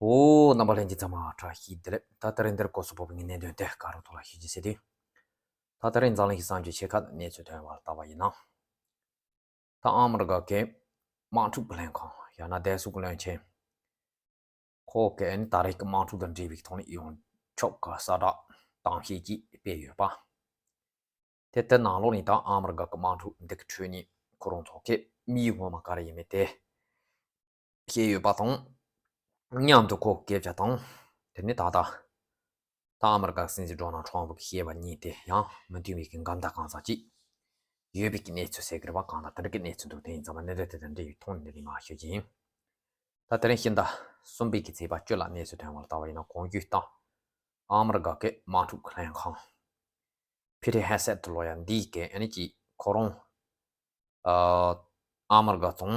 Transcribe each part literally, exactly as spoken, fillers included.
ཨོ། རྣམ་པ་ལྷན་རྒྱས་ཚང་མ་བཀྲ་ཤིས་བདེ་ལེགས། ད་ད་རིང་འདིར་སྐོར་སོགས་པོ་བའི་གནད་དོན་དེ་ག་རུ་ཐོག་ལ་ཞུ་རྒྱུ་ཟེར་དུས། ད་ད་རིང་འཛམ་གླིང་གི་གསར་འགྱུར་ཆེ་ཁག་གནས་ཚུལ་ཐོན་པར་བལྟ་བ་ཡིན་ན། ད་ཨ་མི་རི་ཀ་གི་དམག་འཁྲུག་གི་ལྷན་ཁང་ཡང་ན་བདེ་སྲུང་གི་བློན་ཆེན། ཁོ་གིས་ནི་ད་རེས་ཀྱི་དམག་འཁྲུག་དང་འབྲེལ་བའི་ཐོག་ནས་ཡོངས་ཁྱབ་ཀྱི་གསལ་བསྒྲགས་གཏམ་བཤད་ཅིག་སྤེལ་ཡོད་པ། དེ་ལྟར་ནང་ལོགས་ནས་ད་ཨ་མི་རི་ཀ་གི་དམག་འཁྲུག་འདི་གི་ཁྲོད་ནས་ཁོ་རང་ཚོ་གི་དམིགས་ཡུལ་ངོ་མ་ག་རེ་ཡིན་མིན་དེ་བཤད་ཡོད་པ་དང་། མཉམ་དུ་ཁོ་སྐད་ཆ་དང་། དེ་ནས་ད་ལྟ་ད་ཨ་མི་རི་ཀ་སྲིད་འཛིན་ཌོ་ནལ་ཊམ་ཕ་གིས་བཤད་པ་གཉིས་དེ་ཡང་མི་མཐུན་པའི་གི་འགལ་ཟླ་གང་ཟག་ཅིག་ཡོད་པའི་གི་གནས་ཚུལ་ཟེར་གི་རེད་པ། གང་ལྟར་དེ་འདྲ་གི་གནས་ཚུལ་འདུག་དེ་ཡིན་ཙང་མ་གནད་དོན་དེ་དང་འབྲེལ་བའི་ཐོག་ནས་འདི་ནས་མར་ཞུ་རྒྱུ་ཡིན། ད་དེ་རིང་ཕྱི་ཟླ་གསུམ་པའི་གི་ཚེས་པ་བཅུ་ལ་གནས་ཚུལ་ཐོན་པར་བལྟ་བ་ཡིན་ན། གོང་ཞུས་ལྟར་ཨ་མི་རི་ཀ་གི་དམག་འཁྲུག་ལྷན་ཁང་ཕི་ཊི་ཧེ་སེད་ལོ་ཡ་འདིས་གི་ཨ་ནི་ཅིག་ཁོ་རང་ཨ་ཨ་མི་རི་ཀ་ཚོང་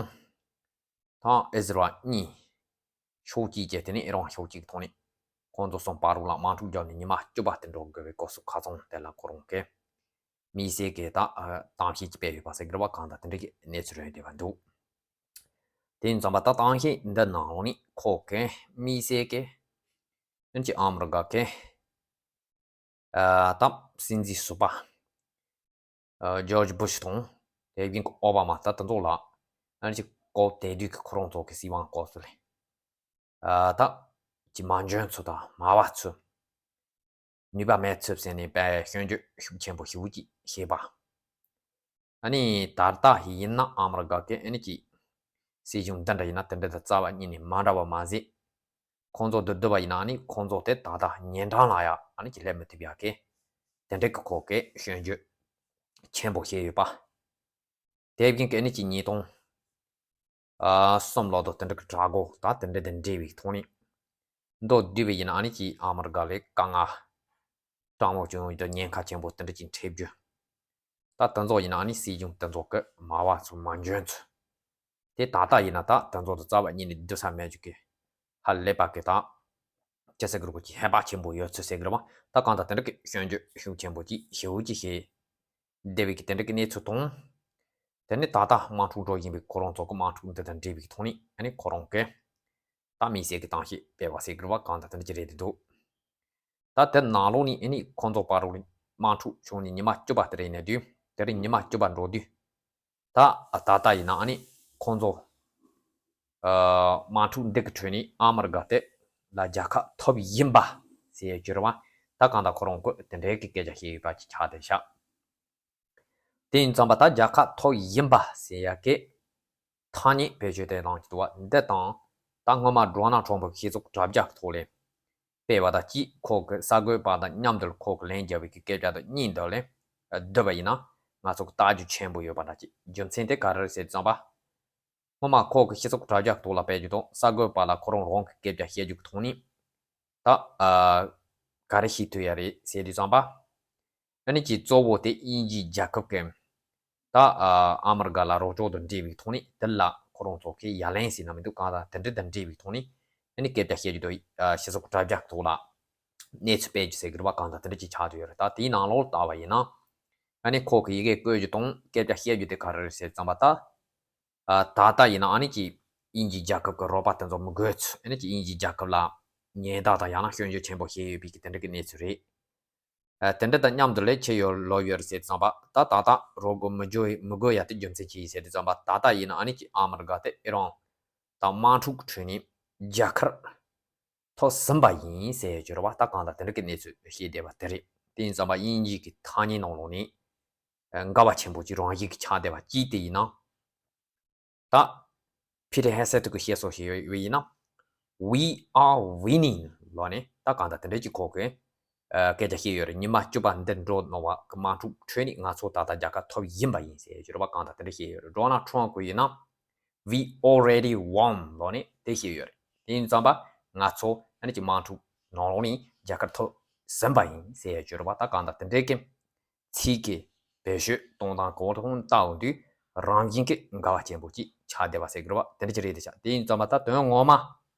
དང་ཨི་ཟི་རལ་གཉིས་ཕྱོགས་གཅིག་བྱས། དེ་ནས་ཨི་རན་ཕྱོགས་གཅིག་གི་ཐོག་ནས་ཁོང་ཚོ་གསུམ་བར་ལ་དམག་འཁྲུག་བརྒྱབ་ནས་ཉི་མ་བཅུ་པ་དེ་འགྲོ་དགོས་པའི་སྐབས་སུ་ཁ་སང་དེ་ལ་ཁོ་རང་གིས་དམིགས་བསལ་གྱི་ད་གཏམ་བཤད་ཅིག་སྤེལ་ཡོད་པ་ཟེར་གི་རེད་པ། གང་ལྟར་དེ་འདྲ་གི་གནས་ཚུལ་རེད་བསྡད་པ་འདུག་དེ་ཡིན་ཙང་མ་ད་གཏམ་བཤད་འདི་ནང་ལོགས་ནས་ཁོ་གིས་དམིགས་བསལ་གྱི་ཨ་ནི་ཅིག་ཨ་མི་རི་ཀ་གི་ཨ་ད་སྲིད་འཛིན་ཟུར་པ་ཨ་ཇོར་ཇི་བུ་ཤི་དང་། དེ་བཞིན་གྱི་ཨོ་བྷ་མ། ད་དེ་ཚོ་ལ་ཨ་ནི་ཅིག་སྐབས་དེ་དུས་ཀྱི་ཁོ་རང་ཚོ་གི་སྲིད་དབང་སྐབས་སུ་ལ་ཨ་ད་ཅིག་མ་འཇོན་ཚུལ་དང་མ་བ་ཚུལ། ནུས་པ་མེད་ཚུལ་ཟེར་ནས་དཔེ་སྐྱོན་བརྗོད་ཤུགས་ཆེན་པོ་ཞེ་པོ་ཅིག་བྱས་པ། ཨ་ནི་ད་ལྟ་ཡིན་ན་ཨ་མི་རི་ཀ་གི་ཨ་ནི་ཅིག་སྲིད་གཞུང་འདི་འདྲ་ཡིན་ན་དེ་འདྲ་དང་རྩ་བ་ཉིད་ནས་མ་འདྲ་བ་མ་ཟད། ཁོང་ཚོ་འདི་བསྡུ་བ་ཡིན་ན་ཨ་ནི་ཁོང་ཚོ་དེ་ད་ལྟ་ཉེ་འགྲམ་ལ་ཡ་ཨ་ནི་ཅིག་སླེབས་མི་ཐུབ་ཡ་གི་དེ་འདྲ་གི་ཁོ་གིས་སྐྱོན་བརྗོད་ཆེན་པོ་བྱས་ཡོད་པ། དེ་བཞིན་གྱི་ཨ་ནི་ཅིག་ཉིས་སྟོང་ཨ་གསུམ་ལོ་དང་དེ་འདྲ་གི་དྲག་པོ་དང་དེ་འདྲ་དང་འབྲེལ་བའི་ཐོག་ནས་མདོར་བསྡུས་པ་ཡིན་ན་ཨ་ནི་ཅིག་ཨ་མི་རི་ཀ་ལ་དཀའ་ངལ་གྲང་མོ་བྱུང་ཡོད་དང་ཉེན་ཁ་ཆེན་པོ་དེ་འདྲ་ཅིག་འཕྲད་རྒྱུ། ད་དེ་ཚོ་ཡིན་ན་ཨ་ནི་སྲིད་གཞུང་དེ་ཚོ་གི་མ་བ་ཚོ་མ་འཇོན་ཚུལ། དེ་ད་ལྟ་ཡིན་ན་ད་དེ་ཚོ་དང་རྩ་བ་ཉིད་ནས་བསྡུ་ས་མེད་རྒྱུ་གི་ཧ་ལས་པ་གི་ད་ཅི་ཟེར་གི་རེད་གོ། ཅིག་ཧེ་བག་ཆེན་པོ་ཡོད་ཚུལ་ཟེར་གི་རེད་པ། ད་གང་ལྟར་དེ་འདྲ་གི་སྐྱོན་བརྗོད་ཤུགས་ཆེན་པོ་ཅིག་ཞེ་པོ་ཅིག་བྱས་བསྡད་པའི་གི་དེ་འདྲ་གི་གནས་ཚུལ་དང་། དེ་ནས་ད་ལྟ་དམག་འཁྲུག་འགྲོ་བཞིན་པའི་ཁོ་རང་ཚོ་གི་དམག་འཁྲུག་འདི་དང་འབྲེལ་བའི་ཐོག་ནས་ཨ་ནི་ཁོ་རང་གིས་ད་དམིགས་བསལ་གྱི་གཏམ་བཤད་སྤེལ་བ་ཟེར་གི་རེད་པ། གང་ལྟར་དེ་འདྲ་ཅིག་རེད་འདུག་ད་དེ་ནང་ལོགས་ནས་ཨ་ནི་ཁོང་ཚོ་བར་ལ་དམག་འཁྲུག་བྱུང་ནས་ཉི་མ་བཅུ་པ་དེ་རེད་ནས་དུས་དེ་རིང་ཉི་མ་བཅུ་པ་འགྲོ་དུས། ད་ད་ལྟ་ཡིན་ན་ཨ་ནི་ཁོང་ཚོ་ཨ་དམག་འཁྲུག་འདི་གི་ཁྲོད་ནས་ཨ་མི་རི་ཀ་དེ་ལ་རྒྱལ་ཁ་ཐོབ་ཡིན་པ་ཟེར་ཡ་གྱུར་བ། ད་གང་ལྟར་ཁོ་རང་གིས་དེ་འདྲའི་གི་སྐད་ཆ་བཤད་ཡོད་པ་ཅིག་ཆགས་བསྡད་ཤག་དེ་ཡིན་ཙང་པ་ད་རྒྱལ་ཁ་ཐོབ་ཡིན་པ་ཟེར་ཡ་གི་ཐ་སྙད་བེད་སྤྱོད་དེ་གནང་གི་འདུག་བ། འདི་དང་ད་སྔོན་མ་ཌོ་ནལ་ཊམ་ཕ་གི་སྤྱི་ཚོགས་དྲ་རྒྱ་གི་ཐོག་ལ་སྤེལ་བ་དང་གཅིག་ཁོ་གི་གསར་འགོད་པ་དང་མཉམ་དུ་ཁོ་གི་ལན་རྒྱག་པའི་གི་སྐད་ཆ་དང་གཉིས་འདི་ལ་བསྡུར་བ་ཡིན་ན་ང་ཚོ་གི་ལྟ་རྒྱུ་ཆེན་པོ་ཡོད་པ་འདྲ་ཅིག་རྒྱུ་མཚན་དེ་ག་རེ་རེད་ཟེར་དུས་ཙམ་པ། སྔོན་མ་ཁོ་གི་སྤྱི་ཚོགས་དྲ་རྒྱ་གི་ཐོག་ལ་སྤེལ་རྒྱུ་དང་གསར་འགོད་པ་ལ་ཁོ་རང་རང་གི་སྐད་ཆ་བཤད་རྒྱུ་གི་ཐོག་ནས་ད་ཨ་ག་རེ་ཤེས་ཐུབ་ཡ་རེད་ཟེར་དུས་ཙམ་པ། ཨ་ནི་ཅིག་གཙོ་བོ་དེ་དབྱིན་ཇིའི་རྒྱལ་ཁབ་ཀྱི་ད་ཨ་ཨ་མི་རི་ཀ་ལ་རོགས་སྐྱོར་དང་འབྲེལ་བའི་ཐོག་ནས་དེ་ལ་ཁོ་རང་ཚོ་གིས་ཡ་ལན་ཟེར་ན་མི་འདུག་གང་ལྟར་དེ་འདྲ་དང་འབྲེལ་བའི་ཐོག་ནས་ཨ་ནི་སྐད་ཆ་བཤད་རྒྱུ་དང་ཨ་སྤྱི་ཚོགས་དྲ་རྒྱ་གི་ཐོག་ལ་གནས་ཚུལ་སྤེལ་རྒྱུ་ཟེར་གི་རེད་པ། གང་ལྟར་དེ་འདྲ་ཅིག་ཆགས་བསྡད་ཡོད་རེད། ད་དེའི་ནང་ལོགས་ལྟ་བ་ཡིན་ན་ཨ་ནི་ཁོ་གི་ཡི་གེ་བཀོད་རྒྱུ་དང་སྐད་ཆ་བཤད་རྒྱུ་དེ་ག་རེ་རེད་ཟེར་ཙམ་པ། ད་ཨ་ད་ལྟ་ཡིན་ན་ཨ་ནི་ཅིག་དབྱིན་ཇིའི་རྒྱལ་ཁབ་ཀྱི་རོགས་པ་དེ་ཚོ་མི་དགོས་ཚུལ། ཨ་ནི་ཅིག་དབྱིན་ཇིའི་རྒྱལ་ཁབ་ལ་ཉེན་བརྡ་དང་ཡང་ན་སྐྱོན་བརྗོད་ཆེན་པོ་བྱས་ཡོད་པའི་གི་དེ་འདྲ་གི་གནས་ཚུལ་རེད། ཨ་དེ་འདྲ་དང་མཉམ་དུ་ལས་ཆེ་ཡོད་ལོ་ཡོད་རེད་ཟེར་དུས་ཙམ་པ། ད་ད་ལྟ་རོགས་དགོས་མི་དགོས་མི་དགོས་ཡ་དེ་རྒྱུ་མཚན་ཅི་ཡིན་ཟེར་དུས་ཙམ་པ། ད་ལྟ་ཡིན་ན་ཨ་ནི་ཅིག་ཨ་མི་རི་ཀ་དེ་ཨི་རན་དང་དམག་འཁྲུག་གི་ཁྲོད་ནས་རྒྱལ་ཁ་ཐོབ་ཟིན་པ་ཡིན་ཟེར་ཡོད་རེད་པ། ད་གང་ལྟར་དེ་འདྲ་གི་གནས་ཚུལ་བཤད་བསྡད་པ་དེ་རེད། དེ་ཡིན་ཙམ་པ་དབྱིན་ཇི་གི་ཐ་སྙད་ནང་ལོགས་ནས་འགལ་བ་ཆེན་པོ་ཅིག་རང་བཞིན་གྱིས་ཆགས་བསྡད་པ་གཅིག་དེ་ཡིན་ན། ད་ཕི་ཊི་ཧེ་སེད་གིས་བཤད་སྲོལ་ཞིག་ཡོད་པ་ཡིན་ན། We are winning ལབ་ནས་ད་གང་ལྟར་དེ་འདྲ་ཅིག་ཁོ་གིས་ཨ་སྐད་ཆ་བཤད་ཡོད་རེད། ཉི་མ་བཅུ་པ་འདི་འགྲོ་གནང་བ་གི་དམག་འཁྲུག་ཁྲོད་ནས་ང་ཚོ་ད་ལྟ་རྒྱལ་ཁ་ཐོབ་ཡིན་པ་ཡིན་ཟེར་ཡོད་རེད་པ། གང་ལྟར་དེ་འདྲ་བཤད་ཡོད་རེད། ཌོ་ནལ་ཊམ་ཕ་གིས་ཡིན་ན། We already won ལབ་ནས་དེ་བཤད་ཡོད་རེད། དེ་ཡིན་ཙམ་པ་ང་ཚོ་ཨ་ནི་ཅིག་དམག་འཁྲུག་ནང་ལོགས་ནས་རྒྱལ་ཁ་ཐོབ་ཟིན་པ་ཡིན་ཟེར་ཡོད་རེད་པ། ད་གང་ལྟར་དེ་འདྲའི་གི་ཚིག་གི་བེད་སྤྱོད་གཏོང་སྟངས་གང་རུང་ལྟ་འོང་དུས་རང་བཞིན་གྱི་འགལ་བ་ཆེན་པོ་ཅིག་ཆགས་བསྡད་པ་ཟེར་གི་རེད་པ། དེ་འདྲ་ཅིག་རེད་དེ་ཆགས། དེ་ཡིན་ཙམ་པ་ད་དོན་ངོ་མ་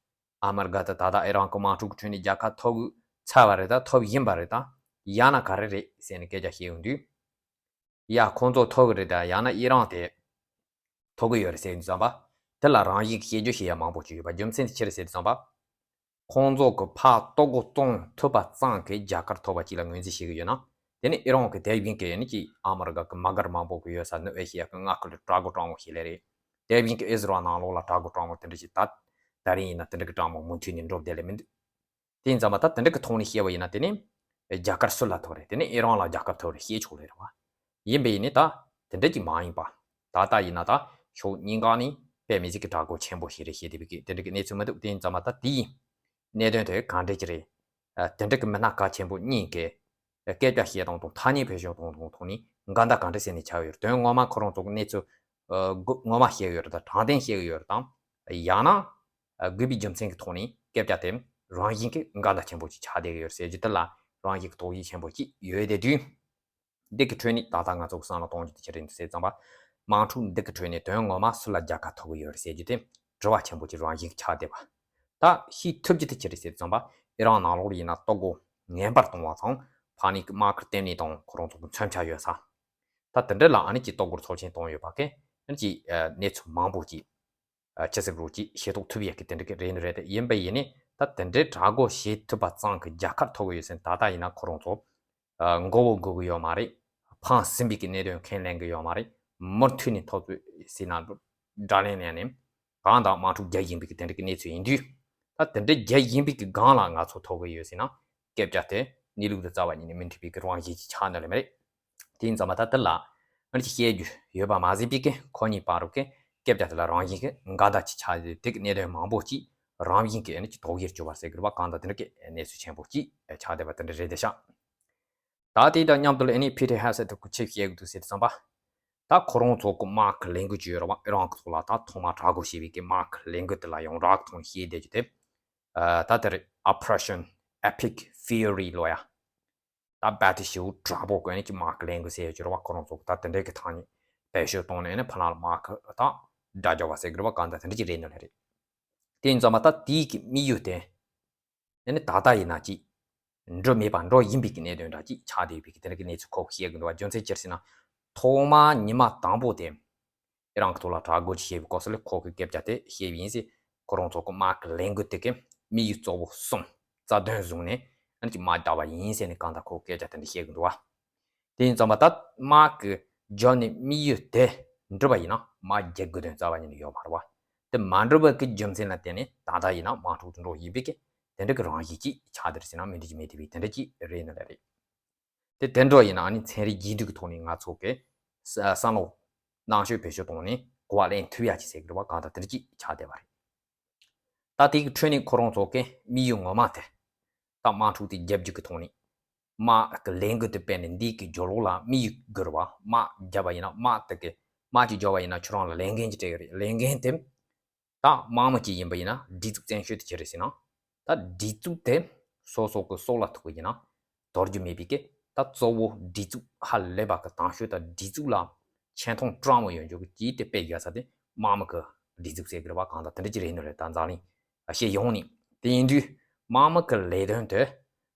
ཨ་མི་རི་ཀ་དེ་ད་ལྟ་ཨི་རན་གྱི་དམག་འཁྲུག་གི་ཁྲོད་ནས་རྒྱལ་ཁ་ཐོབ་ཚར་བ་རེད་ད། ཐོབ་ཡིན་པ་རེད་ད། ཡང་ན་ག་རེ་རེད་ཟེར་ནས་སྐད་ཆ་བཤད་ཡོང་དུས། ཡ་ཁོང་ཚོ་ཐོབ་གི་རེད་ད། ཡང་ན་ཨི་རན་དེ་ཐོབ་གི་ཡོད་རེད་ཟེར་དུས་ཙམ་པ། དེ་ལ་རང་བཞིན་གྱི་བཤད་རྒྱུ་བཤད་ཡ་མང་པོ་ཅིག་ཡོད་པ། རྒྱུ་མཚན་དེ་ཅི་རེད་ཟེར་དུས་ཙམ་པ། ཁོང་ཚོ་གི་ཕར་ལྟོ་གོས་བཙོང་ཐུབ་པ་ཙང་གི་རྒྱལ་ཁ་ཐོབ་པ་ཅིག་ལ་ངོས་འཛིན་བྱེད་ཀྱི་ཡོད་ན། དེ་ནི་ཨི་རན་གི་དེ་བཞིན་གི་ནི་ཅིག་ཨ་མི་རི་ཀ་གི་མ་སྒར་མང་པོ་གི་ཡོད་ས་ནུབ་ཨེ་ཤི་ཡ་གི་མངའ་ཁུལ་དྲག་གོ་དྲག་མོ་ཞིག་ལས་རེད། དེ་བཞིན་གི་ཨི་ཟི་རལ་ནང་ལོགས་ལ་དྲག་གོ་དྲག་མོ་དེ་འདྲ་ཞིག་ད་ད་རིང་ཡིན་ན་དེ་འདྲ་གི་དྲག་མོ་མུ་མཐུད་ནས་འགྲོ་བསྡད་ལེ་མི་འདུག་དེ་ཡིན་ཙང་མ་ད་དེ་འདྲ་གི་ཐོག་ནས་བཤད་པ་ཡིན་ན། དེ་ནི་རྒྱ་གར་སུ་ལ་ཐོབ་རེད། དེ་ནི་ཨི་རན་ལ་རྒྱལ་ཁ་ཐོབ་རེད་བཤད་ཆོག་ལེ་རེད་བ། ཡིན་པས་ཡིན་ནི་ད་དེ་འདྲ་གི་མ་ཡིན་པ། ད་ལྟ་ཡིན་ན་ད་ཕྱོགས་གཉིས་ཀ་ནས་དཔེ་མི་སྲིད་ཀྱི་དྲག་གོ་ཆེན་པོ་ཞིག་རེད་བཤད་བསྡད་པའི་གི་དེ་འདྲ་གི་གནས་ཚུལ་མི་འདུག་དེ་ཡིན་ཙང་མ་ད་དེའི་གནད་དོན་དེ་གང་འདྲ་གི་རེད། ཨ། དེ་འདྲ་གི་མི་སྣ་གལ་ཆེན་པོ་གཉིས་ཀྱི་སྐད་ཆ་བཤད་སྟངས་དང་ཐ་སྙད་བེད་སྤྱོད་གཏོང་སྟངས་ཐོག་ནས་འགལ་ཟླ་གང་འདྲ་ཟེར་ནས་ཆགས་ཡོད་རེད། དོན་ངོ་མ་ཁོ་རང་ཚོ་གི་གནས་ཚུལ་ཨ། དགོས་ངོ་མ་བཤད་ཡོད་རེད་དང་དྲང་བདེན་བཤད་ཡོད་རེད་དང་། ཡང་ན་ཨ། དགོས་པའི་རྒྱུ་མཚན་གྱི་ཐོག་ནས་སྐད་ཆ་དེ་རང་བཞིན་གྱི་འགལ་ཟླ་ཆེན་པོ་ཅིག་ཆགས་བསྡད་ཡོད་རེད་ཟེར་རྒྱུ་དེ་ལ་རང་བཞིན་གྱི་དོགས་གཞི་ཆེན་པོ་ཅིག་ཡོད་བསྡད་དུས། འདི་གི་ཁྲོད་ནས་ད་ལྟ་ང་ཚོ་གི་བསམ་བློ་གཏོང་རྒྱུ་དེ་ཅི་རེད་འདུག་ཟེར་ཙམ་པ། དམག་འཁྲུག་འདི་གི་ཁྲོད་ནས་དོན་ངོ་མ་སུ་ལ་རྒྱལ་ཁ་ཐོབ་གི་ཡོད་རེད་ཟེར་རྒྱུ་དེ་དྲི་བ་ཆེན་པོ་ཅིག་རང་བཞིན་གྱི་ཆགས་བསྡད་པ། ད་ཤེས་ཐུབ་རྒྱུ་དེ་ཅི་རེད་ཟེར་ཙམ་པ། ཨི་རན་ནང་ལོགས་ལ་ཡིན་ན་ལྟོ་གོས་ངན་པར་གཏོང་བ་དང་ཕ་ནི་གི་དམག་གི་ལྟེ་གནས་དང་ཁོ་རང་ཚོ་གི་མཚོན་ཆ་ཡོད་ས། ད་དེ་འདྲ་ལ་ཨ་ནི་ཅིག་ལྟོ་གོས་ཚབས་ཆེན་གཏོང་ཡོད་པ་གི་ཨ་ནི་ཅིག་གནས་ཚུལ་མང་པོ་ཅིག་ཨ། ཅི་ཟེར་རོ་ཅིག་ཤེས་རྟོགས་ཐུབ་ཡས་ཀྱི་དེ་འདྲ་གི་རེད་ནི་རེད་དེ། ཡིན་པ་ཡིན་ནི་ད་དེ་འདྲའི་དྲག་གོ་བྱེད་ཐུབ་པ་ཙང་གི་རྒྱལ་ཁ་ཐོབ་གི་ཡོད་ཟེར་ད་ལྟ་ཡིན་ན་ཁོ་རང་ཚོ་ཨ། མགོ་བོ་སྒུར་གི་ཡོད་མ་རེད། ཕངས་ཟིན་པའི་གི་གནད་དོན་ཁས་ལེན་གི་ཡོད་མ་རེད། མུ་མཐུད་ནས་ཐོབ་ཚུལ་ཟེར་ན་དགྲ་ལན་ལེན་ནས་གང་དང་དམག་འཁྲུག་རྒྱག་བཞིན་པའི་གི་དེ་འདྲ་གི་གནས་ཚུལ་ཡིན་དུས། ད་དེ་འདྲ་རྒྱག་བཞིན་པའི་གི་སྒང་ལ་ང་ཚོ་ཐོབ་གི་ཡོད་ཟེར་ན་སྐད་ཆ་དེ་གནས་ལུགས་དང་རྩ་བ་ཉིད་ནས་མི་མཐུན་པའི་གི་རང་བཞིན་ཅིག་ཆགས་ནི་ལས་མ་རེད། དེ་ཡིན་ཙང་མ་ད་དེ་ལ་ཨ་ནི་ཅིག་བཤད་རྒྱུ་ཡོད་པ་མ་ཟད་པའི་གི་ཁོ་གཉིས་བར་གི་སྐད་ཆ་དེ་ལ་རང་བཞིན་གི་འགལ་ཟླ་ཅིག་ཆགས་ཏེ། དེ་གི་གནད་དོན་མང་པོ་ཅིག་རང་བཞིན་གི་ཨ་ནི་ཅིག་དོགས་གཞིར་གྱུར་པ་ཟེར་དགོས་རེད་པ། གང་ལྟར་དེ་འདྲ་གི་གནས་ཚུལ་ཆེན་པོ་ཅིག་ཆགས་བསྡད་པ་དེ་འདྲ་རེད་དེ་ཤག་ད་དེ་དང་མཉམ་དུ་ལ་ཨ་ནི་ཕི་ཊར་ཧེ་སེད་དུ་ཁོ་ཆེ་བཤད་གི་འདུག་ཟེར་དུས་ཙམ་པ། ད་ཁོ་རང་ཚོ་གི་དམག་གི་ལས་འགུལ་ཅིག་ཡོད་རེད་པ། ཨི་རན་གི་ཐོག་ལ་ད་ཐོག་མ་དྲག་གོ་བྱས་པའི་གི་དམག་གི་ལས་འགུལ་དེ་ལ་ཡང་རག་ཐོང་བཤད་བསྡད་རྒྱུ་དེ། ཨ། ད་དེ་རེད། Operation Epic Fury ལོ་ཡ། ད་དཔའ་རྟུལ་ཞེ་པོ་དྲག་པོ་གི་ཨ་ནི་ཅིག་དམག་གི་ལས་འགུལ་ཟེར་ཡོད་ཀྱི་རེད་པ། ཁོ་རང་ཚོ་གི་ད་དེ་འདྲའི་གི་ཐང་ནས་བེད་སྤྱོད་བཏང་ནས་ཨ་ནི་ཕ་ལ་ལ་དམག་གི་ད་དགྲ་རྒྱག་པ་ཟེར་གི་རེད་པ། གང་ལྟར་དེ་འདྲ་ཅིག་རེད་ནི་ལས་རེད། དེ་ཡིན་ཙང་མ་ད་དེའི་གི་དམིགས་ཡུལ་དེ་ཨ་ནི་ད་ལྟ་ཡིན་ན་ཅིག་འགྲུབ་མེད་པ་འགྲོ་བཞིན་པའི་གི་གནད་དོན་འདྲ་ཅིག་ཆགས་བསྡད་པའི་གི་དེ་འདྲ་གི་གནས་ཚུལ་ཁོ་བཤད་གི་འདུག་པ། རྒྱུ་མཚན་ཅི་རེད་ཟེར་ན། ཐོག་མ་ཉི་མ་དང་པོ་དེ་ཨི་རན་གི་ཐོག་ལ་དྲག་རྒོལ་ཅིག་བྱས་པའི་སྐབས་སུ་ལ་ཁོ་གི་སྐད་ཆ་དེ་བཤད་པ་ཡིན་ཟེར། ཁོ་རང་ཚོ་གི་དམག་གི་ལས་འགུལ་དེ་གི་དམིགས་ཡུལ་གཙོ་བོ་གསུམ་རྩ་དོན་བཟུང་ནས་ཨ་ནི་ཅིག་དམག་རྒྱག་པ་ཡིན་ཟེར་ནས་གང་ལྟར་ཁོ་སྐད་ཆ་དེ་འདྲ་བཤད་གི་འདུག་པ། དེ་ཡིན་ཙང་མ་ད་དམག་གི་རྒྱབ་ནས་དམིགས་ཡུལ་དེ་འགྲུབ་པ་ཡིན་ན་དམག་རྒྱག་དགོས་དོན་རྩ་བ་ཉིད་ནས་ཡོད་མ་རེད་པ། དེ་མ་འགྲུབ་པ་གི་རྒྱུ་མཚན་ལ་བརྟེན་ནས་ད་ལྟ་ཡིན་ན་དམག་འཁྲུག་དེ་འགྲོ་བཞིན་པའི་གི་དེ་འདྲ་གི་རང་བཞིན་ཅིག་ཆགས་བསྡད་རེད་ཟེར་ན་མི་འགྲིག་གི་མེད་དེ་བས་དེ་འདྲ་ཅིག་རེད་ནི་ལས་རེད། དེ་དེ་འདྲ་ཡིན་ན་ཨ་ནི་ཚན་རིག་རྒྱས་འདེད་ཀྱི་ཐོག་ནས་ང་ཚོ་གི་ས་བསམ་བློ་རྣམ་དཔྱོད་བེད་སྤྱོད་བཏང་ནས་གོ་བ་ལེན་ཐུབ་ཡ་ཅིག་ཟེར་གི་རེད་པ། གང་ལྟར་དེ་འདྲ་ཅིག་ཆགས་བསྡད་པ་རེད། ད་དེ་གི་ཁྲོད་ནས་ཁོ་རང་ཚོ་གི་དམིགས་ཡུལ་ངོ་མ་དེ་ད་དམག་འཁྲུག་དེ་བརྒྱབ་རྒྱུ་གི་ཐོག་ནས་དམག་གི་ལས་འགུལ་དེ་སྤེལ་ནས་འདི་གི་རྒྱབ་ལོགས་ལ་དམིགས་ཡུལ་དགོས་རེད་པ། དམག་བརྒྱབ་པ་ཡིན་ན་དམག་དེ་གི་དམག་ཅིག་བརྒྱབ་པ་ཡིན་ན་ཁྱོད་རང་ལ་ལས་འགན་ཅིག་སྤྲད་ཡོད་རེད། ལས་འགན་དེ་ད་དམག་མི་གཅིག་ཡིན་པ་ཡིན་ན་སྒྲིག་འཛུགས་བཙན་བྱོལ་དུ་ཁྱེར་རེད་ཟེར་ན། ད་སྒྲིག་འཛུགས་དེ་སོ་སོ་གི་སྲོག་ལ་ཐུག་པ་ཡིན་ན་དོར་རྒྱུ་མེད་པའི་གི་ད་གཙོ་བོ་སྒྲིག་འཛུགས་ཧ་ལས་པ་གི་དང་ཤོས་དང་སྒྲིག་འཛུགས་ལ་ཆེ་མཐོང་སྤྲང་མོ་ཡོད་འཇོག་གི་ཅིག་དེ་དཔེ་ཡོད་ས་དེ་དམག་མི་གི་སྒྲིག་འཛུགས་ཟེར་གི་རེད་པ། གང་ལྟར་དེ་འདྲ་ཅིག་རེད་ནི་རེད། ད་འཛམ་གླིང་ཨ་ཤེས་ཡོང་ནི་དེ་ཡིན་དུས་དམག་མི་གི་ལས་དོན་དེ་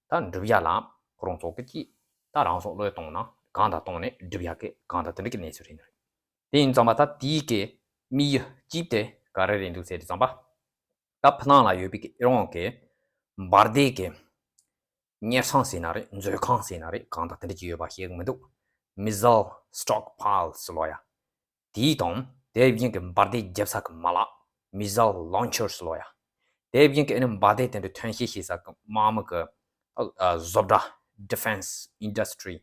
ད་འགྲུབ་ཡ་ལ་ཁོ་རང་ཚོ་གི་ཅིག་ད་རང་སྲོག་བློས་གཏོང་ན་གང་དང་གཏོང་ནས་འགྲུབ་ཡ་གི་གང་ལྟར་དེ་འདྲ་གི་གནས་ཚུལ་རེད་ནི་རེད། དེ་ཡིན་ཙང་མ་ད་དེའི་གི་དམིགས་ཡུལ་གཅིག་དེ་ག་རེ་རེད་འདུག་ཟེར་དུས་ཙམ་པ། ད་ཕ་ནང་ལ་ཡོད་པའི་གི་ཨི་རན་གི་འབར་མདེལ་གི་གཉེར་ཁང་ཟེར་ན་རེད། མཛོད་ཁང་ཟེར་ན་རེད། གང་དང་དེ་འདྲ་ཅིག་ཡོད་པ་ཤེས་གི་མི་འདུག Missile stockpiles ལོ་ཡ། དེའི་དང་དེ་བཞིན་གི་འབར་མདེལ་རྒྱབ་ས་གི་མ་ལག Missile launchers ལོ་ཡ། དེ་བཞིན་གི་ཨ་ནི་འབར་མདེལ་དེ་འདྲ་ཐོན་སྐྱེད་བྱེད་ས་གི་དམག་མི་གི་ཨ་ཨ་བཟོ་གྲྭ། Defense industry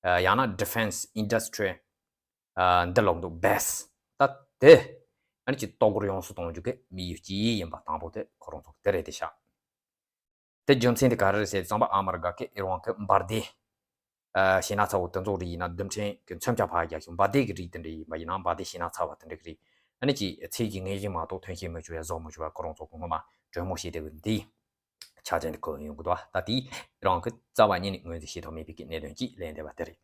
ཨ་ཡང་ན་Defense industry ཨ་འདི་ལོག་འདུག base། ད་དེ་ཨ་ནི་ཅིག་ལྟོ་གོས་ཡོངས་སུ་གཏོང་རྒྱུ་གི་དམིགས་ཡུལ་གཅིག་ཡིན་པ་དང་པོ་དེ་ཁོ་རང་ཚོ་དེ་རེད་དེ་ཤག་དེ་རྒྱུ་མཚན་དེ་ག་རེ་རེད་ཟེར་ཙམ་པ། ཨ་མི་རི་ཀ་གི་ཨི་རན་གི་འབར་མདེལ་ཨ་ཞེ་ན་ཚ་བོ་དེ་ཚོ་རིགས་ཡིན་ན་རྡུལ་ཕྲན་གི་མཚོན་ཆ་ཕར་རྒྱག་ཤིང་འབར་མདེལ་གི་རིགས་དེ་འདྲ་ཡིན་པ་ཡིན་ན། འབར་མདེལ་ཞེ་ན་ཚ་བ་དེ་འདྲ་གི་རིགས་ཨ་ནི་ཅིག་ཚད་ཀྱི་ངེས་ཤེས་མ་གཏོགས་ཐོན་སྐྱེད་མི་བྱུང་བའི་བཟོ་མི་བྱུང་བ་ཁོ་རང་ཚོ་གི་སྔོན་མ་གྲོས་མོལ་བྱས་བསྡད་པའི་འདི་ཆ་ཅན་དེ་གོ་ཡོང་གི་འདུག་ད་དེ་ཨི་རན་གི་རྩ་བ་ཉིད་ནས་ངོས་འཛིན་བྱེད་ཐུབ་མེད་པའི་གི་གནད་དོན་གཅིག་ལེན་བསྡད་པ་དེ་རེད།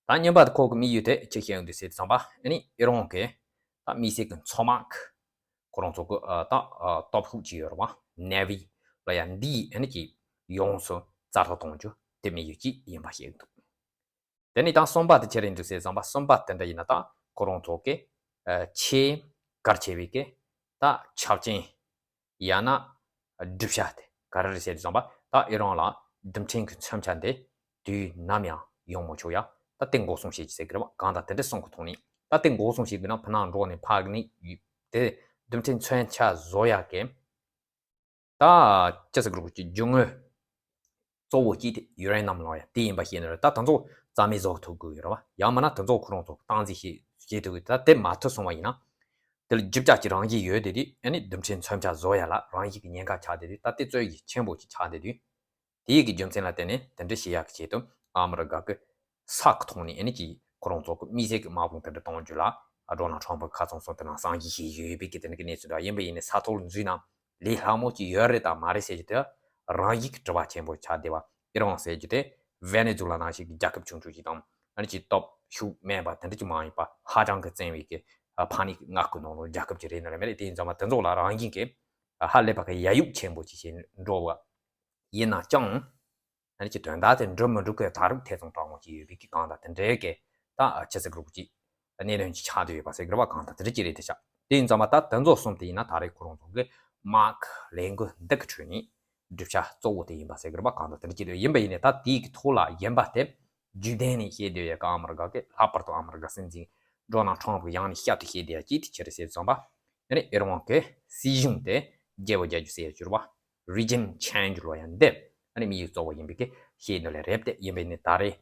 ད་གཉིས་པ་དེ་ཁོ་གི་དམིགས་ཡུལ་དེ་ཅི་ཤེས་ཡོང་འདུག་ཟེར་དུས་ཙམ་པ། ཨ་ནི་ཨི་རན་གི་ད་དམིགས་བསལ་གི་མཚོ་དམག་ཁོ་རང་ཚོ་གི་ཨ་ད་ཨ་སྟོབས་ཤུགས་ཅིག་ཡོད་རེད་བ། Navy ལ་ཡ་འདི་ཨ་ནི་ཅིག་ཡོངས་སུ་རྩ་ཐོག་གཏོང་རྒྱུ་དེ་དམིགས་ཡུལ་གཅིག་ཡིན་པ་ཤེས་ཀྱི་འདུག་དེ་ནས་ད་གསུམ་པ་དེ་ཅི་རེད་འདུག་ཟེར་ཙམ་པ། གསུམ་པ་དེ་འདྲ་ཡིན་ན་ད་ཁོ་རང་ཚོ་གི་ཨ་ཆེས་གལ་ཆེ་བའི་གི་ད་ཆབ་ཆེན་ཡང་ན་ སྒྲུབ་བྱ་དེ་ག་རེ་རེད་ཟེར་དུས་ཙམ་པ། ད་ཨི་རང་ལ་རྡུལ་ཕྲན་གྱི་མཚོན་ཆ་འདི་དུས་ནམ་ཡང་ཡོང་མི་ཆོག་ཡ། ད་དེ་འགོག་སྲུང་བྱེད་ཀྱི་ཟེར་གི་རེད་བ། གང་ལྟར་དེ་འདྲ་གསུང་གི་ཐོག་ནས། ད་དེ་འགོག་སྲུང་བྱེད་དགོས་ན་ཕ་ནང་འགྲོ་ནས་ཕ་གི་ནས་དེ་རྡུལ་ཕྲན་མཚོན་ཆ་བཟོ་ཡ་གི། ད་ཅི་ཟེར་དགོས་རེད། རྒྱུ་དངོས་གཙོ་བོ་གཅིག་དེ་ཡུ་རེ་ནམ་ལོ་ཡ་དེ་ཡིན་པ་ཤེས་ནི་རེད། ད་དེ་ཚོ་རྩ་མེད་བཟོ་ཐུབ་དགོས་ཡོད་རེད་བ། ཡང་མིན་ན་དེ་ཚོ་ཁོ་རང་ཚོ་སྟངས་འཛིན་བྱེད་བྱེད་ཐུབ་དགོས། ད་དེ་མ་ཐུབ་སོང་བ་ཡིན་ན། དེ་ལ་རྒྱུ་ཆ་གི་རང་བཞིན་ཡོད་དེ་དུས། ཨ་ནི་རྡུལ་ཕྲན་མཚོན་ཆ་བཟོ་ཡ་ལ་རང་བཞིན་གྱི་ཉེན་ཁ་ཆགས་དེ་དུས། ད་དེ་རྩོད་གཞི་ཆེན་པོ་ཅིག་ཆགས་དེ་དུས། དེའི་གི་རྒྱུ་མཚན་ལ་བརྟེན་ནས་དེ་འདྲ་བྱེད་ཡག་གི་ཆེད་དུ་ཨ་མི་རི་ཀ་གི་ས་གི་ཐོག་ནས། ཨ་ནི་ཅིག་ཁོ་རང་ཚོ་གི་དམིགས་བསལ་གྱི་དམག་དཔུང་དེ་འདྲ་གཏོང་རྒྱུ་ལ་ཌོ་ནལ་ཊམ་ཕི་ཁ་ཚང་སོང་དེ་ནང་གསང་བཤེར་བྱེད་ཀྱི་ཡོད་པའི་གི་དེ་འདྲ་གི་གནས་ཚུལ་འདྲ། ཡིན་པ་ཡིན་ནའི་ས་ཐོག་ལ་འཛུལ་ན་ལས་སླ་མོ་ཅིག་ཡོད་རེད་དང་མ་རེད་ཟེར་རྒྱུ་དེ་རང་བཞིན་གྱི་དྲི་བ་ཆེན་པོ་ཆགས་བསྡད་པ། ཨི་རན་ཟེར་རྒྱུ་དེ་ཝེ་ནེ་ཛུ་ལ་ནང་བཞིན་གྱི་རྒྱལ་ཁབ་ཆུང་ཆུང་ཞིག་དང་། ཨ་ནི་ཅིག་སྟོབས་ཤུགས་དམན་པ་དེ་འདྲ་ཅིག་མ་ཡིན་པ། ཧ་ཅང་གི་བཙན་པོའི་གི་ཕ་ནི་མངའ་ཁུལ་ནང་ལ་རྒྱལ་ཁབ་ཅིག་རེད་ནི་རེད་མ་རེད། དེ་ཡིན་ཙང་མ་དེ་ཚོ་ལ་རང་བཞིན་གྱི་ཧ་ལས་པ་གི་ཡ་ཡུག་ཆེན་པོ་ཅིག་བྱས་འགྲོ་བ་ཡིན་ན་ཅང་། ཨ་ནི་ཅིག་དོན་དག་དེ་འགྲུབ་མི་འགྲུབ་ཀྱི་ད་རུང་ཐེ་ཚོམ་དྲག་མོ་ཅིག་ཡོད་པའི་གི་གང་ལྟར་དེ་འདྲའི་གི་ད་ཅི་ཟེར་དགོས་རེད། ཅིག་གནད་དོན་ཅིག་ཆགས་བསྡད་ཡོད་པ་ཟེར་གི་རེད་བ། གང་ལྟར་དེ་འདྲ་ཅིག་རེད་དེ་ཤག་དེ་ཡིན་ཙང་མ་ད་དེ་ཚོ་གསུམ་དེ་ཡིན་ན་ད་རེས་ཁོ་རང་ཚོ་གི་དམག་གི་ལས་འགུལ་འདི་གི་ཁྲོད་ནས་བསྒྲུབ་བྱ་གཙོ་བོ་དེ་ཡིན་པ་ཟེར་གི་རེད་བ། གང་ལྟར་དེ་འདྲ་ཅིག་རེད། ཡིན་པ་ཡིན་ནའི་ད་དེའི་གི་ཐོག་ལ་ཡིན་པ་དེ་རྒྱུན་ལྡན་ནས་བཤད་བསྡད་ཡོད་གི། ཨ་མི་རི་ཀ་གི་ལྷག་པར་དུ་ཨ་མི་རི་ཀ་སྲིད་འཛིན་ཌོ་ནལ་ཊམ་ཕི་གི་ཡང་ནས་བསྐྱར་དུ་བཤད་བསྡད་ཡ་ཅིག་དེ་ཅི་རེད་ཟེར་ཙམ་པ། ཨ་ནི་ཨི་རན་གི་སྲིད་གཞུང་དེ་བརྗེ་པོ་རྒྱག་རྒྱུ་ཟེར་ཡ་ཅིག་རེད་བ། རི་ཇིམ་ཆེན་ཇི་ལབ་ཡ་འདི་ཨ་ནི་དམིགས་ཡུལ་གཙོ་བོ་ཡིན་པའི་གི་བཤད་ནི་ལས་རེད་དེ། ཡིན་པ་ཡིན་ནའི་ད་རེས་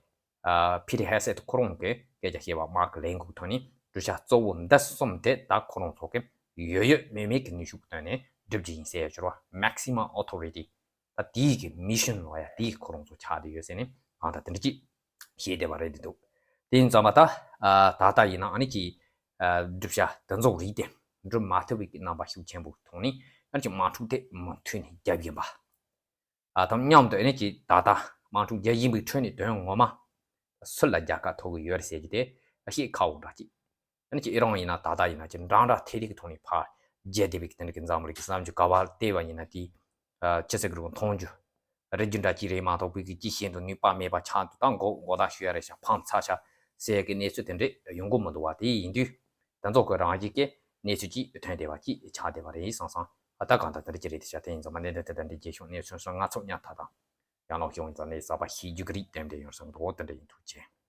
ཨ་ཕི་ཊར་ཧེ་སེད་ཁོ་རང་གི་སྐད་ཆ་བཤད་པ། དམག་གི་ལས་འགུལ་ཐོག་ནས་བསྒྲུབ་བྱ་གཙོ་བོ་འདི་གསུམ་དེ་ད་ཁོ་རང་ཚོ་གི་ཡོད་ཡོད་མེད་མེད་ཀྱི་ནུས་ཤུགས་བཏོན་ནས་སྒྲུབ་རྒྱུ་ཡིན་ཟེར་ཡ་ཅིག་རེད་བ། Maximum authority། ད་དེའི་གི་མི་ཤན་ལབ་ཡ་དེའི་ཁོ་རང་ཚོ་ཆགས་བསྡད་ཡོད་ཟེར་ནས་གང་ལྟར་དེ་འདྲ་ཅིག་བཤད་བསྡད་པ་རེད་འདུག་དེ་ཡིན་ཙང་མ་ད་ཨ་ད་ལྟ་ཡིན་ན་ཨ་ནི་ཅིག་ཨ་བསྒྲུབ་བྱ་དེ་ཚོ་རིགས་དེ་འགྲུབ་མ་ཐུབ་པའི་གི་རྣམ་པ་ཤུགས་ཆེན་པོ་ཐོག་ནས། ཨ་ནི་ཅིག་དམག་འཁྲུག་དེ་མུ་མཐུད་ནས་རྒྱབ་ཡིན་པ། ཨ་དང་མཉམ་དུ་ཨ་ནི་ཅིག་ད་ལྟ་དམག་འཁྲུག་རྒྱག་བཞིན་པའི་ཁྲོད་ནས་དོན་ངོ་མ་སུ་ལ་རྒྱལ་ཁ་ཐོབ་གི་ཡོད་རེད་ཟེར་རྒྱུ་དེ་ཤེས་ཁག་པོ་འདྲ་ཅིག་ཨ་ནི་ཅིག་ཨི་རན་ཡིན་ན་ད་ལྟ་ཡིན་ན་ཅིག་འདྲ་འདྲ་ཐེ་རེ་གི་ཐོག་ནས་ཕར་རྒྱལ་བསྡད་པའི་གི་དེ་འདྲ་གི་འཛམ་བུ་གླིང་གི་གནམ་གྲུ་ག་པར་བལྟས་པ་ཡིན་ན་དེ་ཨ་ཅི་ཟེར་གི་རེད། མཐོང་རྒྱུ་རིག་རྒྱུ་འདྲ་ཅིག་རེད་མ་གཏོགས་པའི་གི་ཅི་བྱེད་འདུག་ནུས་པ་མེད་པ་ཆགས་འདུག་ད་མགོ་མགོ་ཐག་ཆོད་ཡ་རེད་ཤག་ཕམ་ཚར་ཤག་ཟེར་གི་གནས་ཚུལ་དེ་འདྲ་ཡོང་གི་མི་འདུག་བ། དེ་ཡིན་དུས་དེ་ཚོ་གི་རང་བཞིན་གི་གནས་ཚུལ་ཅིག་ཐོན་བསྡད་པ་ཅིག་ཆགས་བསྡད་པ་རེད་བསམ་སོང་། ཨ་ད་གང་ལྟར་དེ་འདྲ་ཅིག་རེད་དེ་ཤག་དེ་ཡིན་ཙང་མ་གནད་དོན་དེ་འདྲ་རྒྱས་བྱུང་། གནས་ཚུལ་སོང་ང་ཚོ་ཉག་ཐག་དང་། ཡང་ལོག་བྱུང་ཙང་ནས་གསར་པ་ཤེས་རྒྱུ་གི་རིགས་ཏན་ཏན་ཡོང་སོང་འདུག་དེ་འདྲ་ཡིན། ཐུགས་རྗེ་ཆེ།